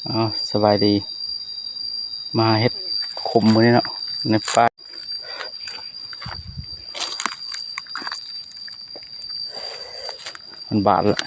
ອ້າວ ສະບາຍດີ ມາເຮັດຂົມມື້ນີ້ເນາະ ໃນປ່າ ມັນບາດລະ.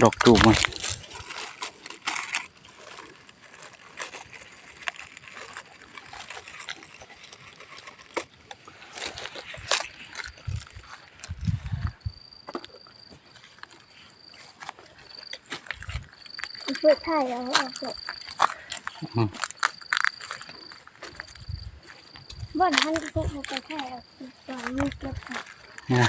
ດອກຈູມມັນ ເປີດຖ່າຍເອົາອອກເດ ອືມ ບ່ອນຫັ້ນເກັບ ເຮົາໄປຖ່າຍເອົາ ຕອນນີ້ເກັບ ນະ.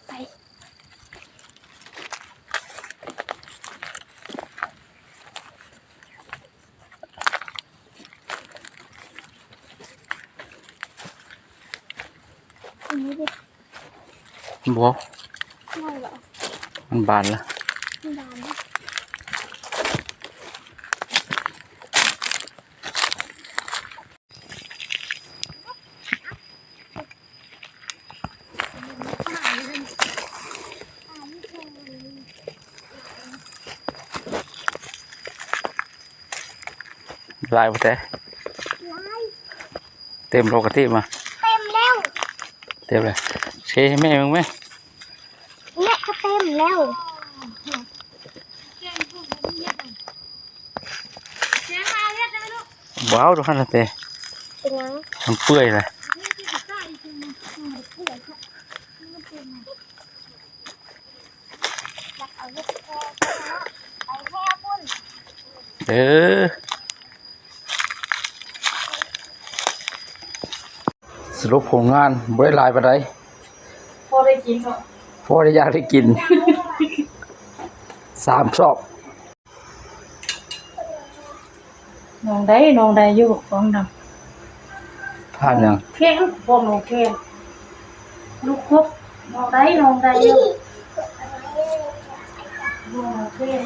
ໄປ ອັນນີ້ເດ ບໍ່ ໄດ້ບໍ່ ມັນບານລະ ມັນບານລະ. ຫຼາຍບໍ່ແຕ? ຫຼາຍ ເຕັມລົງກະຕິມາ ເຕັມແລ້ວ ເຕັມແລ້ວ ເຊໃຫ້ແມ່ເບິ່ງແມ ແມ່ກະເຕັມແລ້ວ. ບໍ່ເອົາດອກຫັ້ນນະເຕ ເປັນຫຍັງ? ມັນເປື່ອຍລະ ເອີ ສະຫຼຸບຜົນງານບໍ່ໄດ້ຫຼາຍປານໃດ ພໍໄດ້ກິນເນາະ ພໍໄດ້ຢາກໄດ້ກິນ ສາມຊອບ. ນ້ອງໄດ້ ນ້ອງໄດ້ຢູ່ ຂອງດຳ ຜ່ານຫຍັງ? ແຂງ ພວກນ້ອງແຂງ ລູກກົບ ນ້ອງໄດ້ ນ້ອງໄດ້ຢູ່ ພວກນ້ອງແຂງ.